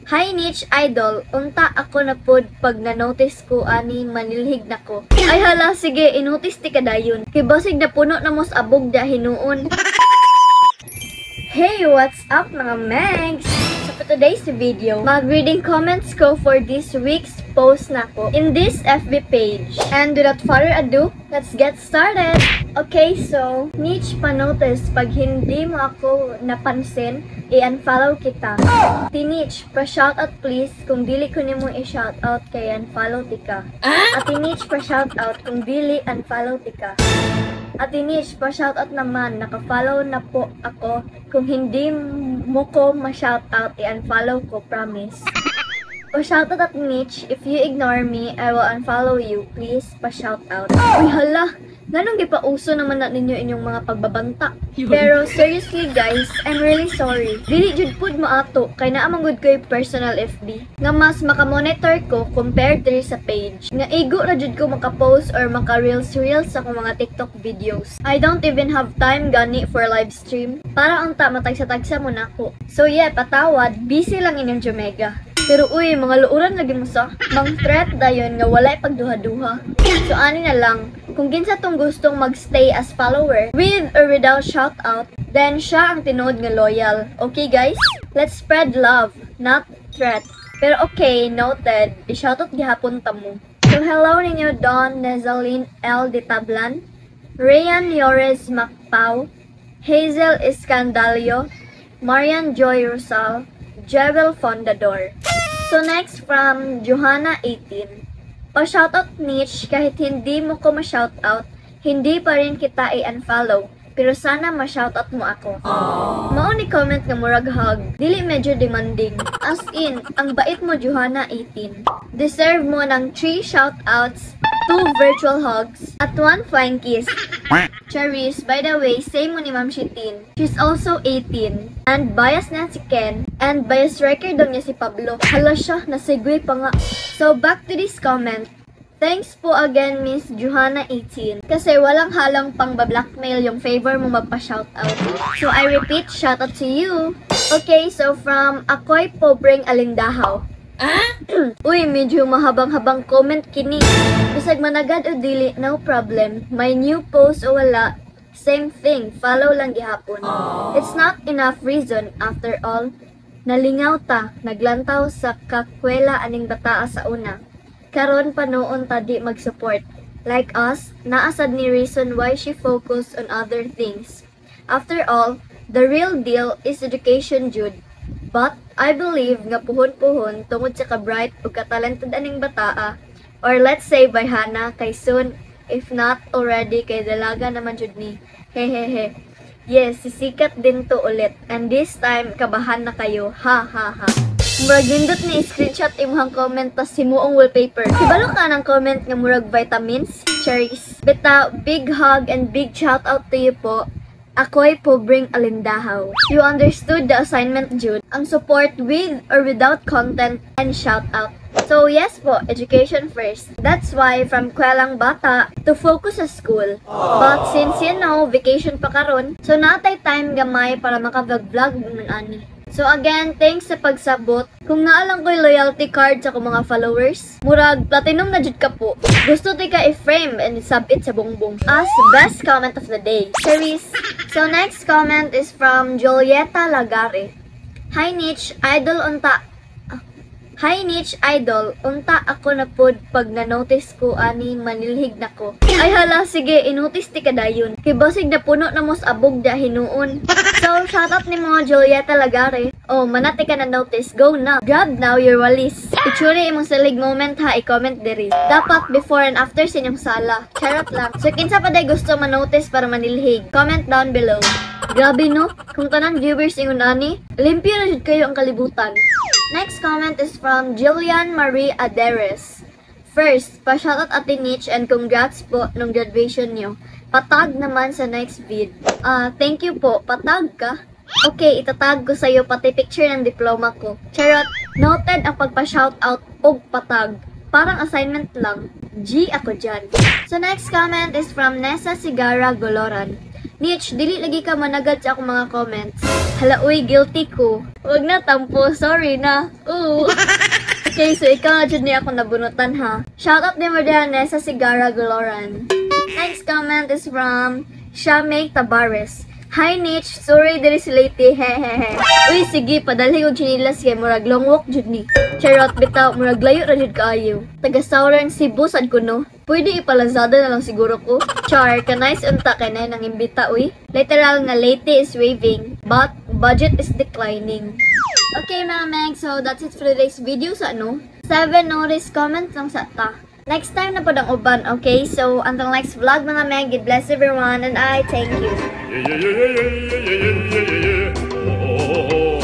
"Hi Niche Idol, unta ako na pod pag na-notice ko ani manilhig nako." Ay hala, sige, i-notice ti kadayon. Kay basig na puno na mos abog da hinuon. Hey, what's up, mga Megs? So for today's video, mag-reading comments ko for this week's post nako in this FB page. And without further ado, let's get started! Okay, so, "Niche, pa-notice, pag hindi mo ako napansin, i-unfollow kita." "Tinich, pa-shoutout please, kung dili ko nimo i-shoutout kay unfollow tika." "Ate Niche, pa-shoutout, kung dili, unfollow tika." "Ate Niche, pa-shoutout naman, naka-follow na po ako. Kung hindi mo ko ma-shoutout, i-unfollow ko, promise. Pa-shoutout, Ate Niche, if you ignore me, I will unfollow you. Please, pa-shoutout." Uy, hala! Nganong gipauso naman na ninyo inyong mga pagbabanta? Pero seriously guys, I'm really sorry. Dili jud pud maato kay naa man gud ko'y personal FB nga mas makamonitor ko compared diri sa page. Nga igo ra jud ko maka-post or maka-reels reels sa akong mga TikTok videos. I don't even have time gani for live stream. Para unta matagsa-tagsa mo nako. So yeah, patawad, busy lang inyong Jomega. Pero uy, mga luoran lagi mo sa mang threat dayon nga walay pagduha-duha. So ani na lang, kung kinsa tong gustong magstay as follower with or without shout out, then siya ang tinuod nga loyal. Okay guys? Let's spread love, not threat. Pero okay, noted. I-shoutout gihapon ta mo. So hello ninyo Don Nezaline L. de Tablan, Rayan Yores Macpau, Hazel Escandalio, Marian Joy Rosal, Jewel Fondador. So next, from Johanna 18. "Pa-shoutout Niche, kahit hindi mo ko ma-shoutout, hindi pa rin kita i-unfollow. Pero sana ma-shoutout mo ako." Mao ni comment nga murag hug, dili medyo demanding. As in, ang bait mo, Johanna 18. Deserve mo ng 3 shoutouts, 2 virtual hugs, at 1 flying kiss. Charis, by the way, same mo ni Ma'am Shitin. She's also 18. And bias niya si Ken. And bias wrecker daw niya si Pablo. Hala siya, nasegue pa nga. So back to this comment. Thanks po again, Miss Johanna 18. Kasi walang halong pang blackmail yung favor mo magpa-shoutout. So I repeat, shoutout to you. Okay, so from Ako'y Pobreng Alindahaw. Uy, medyo mahabang-habang comment kini. Bisag managad o dili, no problem. May new post o wala, same thing, follow lang gihapon. It's not enough reason, after all. Nalingaw ta, naglantaw sa kakwela aning bataa sa una. Karon panuon ta di mag-support. Like us, naa sad ni reason why she focus on other things. After all, the real deal is education jud. But I believe nga puhon-puhon tungod sa ka-bright ug ka-talented aning bataa, or let's say bayhana, kay soon, if not already, kay dalaga naman jud ni. Hehehe. Yes, sisikat din to ulit. And this time, kabahan na kayo. Ha ha ha. Murag nindot ni screenshot imong comment tas himuong wallpaper. Kibalo ka ng comment nga murag vitamins? Cherries. Bitaw, big hug and big shout out to you po. Ako'y Pobreng Alindahaw. You understood the assignment, Jude. Ang support with or without content and shout out. So yes po, education first. That's why from kwelang bata to focus sa school. But since vacation pa karon, so naa tay time gamay para maka-vlog-vlog man ani. So again, thanks sa pagsabot. Kung naa lang ko'y loyalty card sa akong mga followers, murag platinum na jud ka po. Gusto ti ka i-frame and i-submit sa bongbong as best comment of the day. Charis. So next comment is from Julieta Lagare. "Hi Niche, idol unta. Hi Niche Idol, unta ako na pod pag na-notice ko ani manilhig nako." Ay hala, sige, i-notice ti kadayon. Kay basig na puno na mos abog da hinuon. So, shoutout ni mga Julieta Lagare. Oh, manati ka na notice, go na. Grab now your walis. Picture imong salig moment ha, i-comment diri. Dapat before and after sa inyong sala. Charot lang. So, kinsa pa day gusto ma-notice para manilhig? Comment down below. Grabe no, kung tanan viewers ingon ani, limpyo na jud kayo ang kalibutan. Next comment is from Jillian Marie Aderes. "First, pa-shoutout, Ate Niche, and congrats po nung graduation nyo. Patag naman sa next vid." Ah, thank you po. Patag ka? Okay, itatag ko sa'yo pati picture ng diploma ko. Charot, noted ang pagpa-shoutout og patag. Parang assignment lang. G ako dyan. So next comment is from Nessa Sigara Goloran. "Nich, dili lagi ka managad sa akong mga comments." Hala uy, guilty ko. Wag na tampo, sorry na. Oo. Okay, so ikaw na jud ni ako nabunutan ha. Shoutout din mo diha sa Sigara Goloran. Next comment is from Shamay Tabares. "Hi Nich, sorry diri si Leyte, hehehe." Uy, sige, padalhi og chinilas kay murag long walk jud ni. Charot bitaw, murag layo ra jud kaayo. Taga Southern Cebu sad ko, no. Pwede ipalazada na lang siguro ko. Char, ka-nice unta kay na nang imbita uy. Literal nga Leyte is waving, but budget is declining. Okay, mga meg, so that's it for today's video sa ano. 7 notice comments lang sa ta. Next time na pod ang uban, okay? So, until next vlog, mga meg, God bless everyone and I thank you. Yeah. Oh.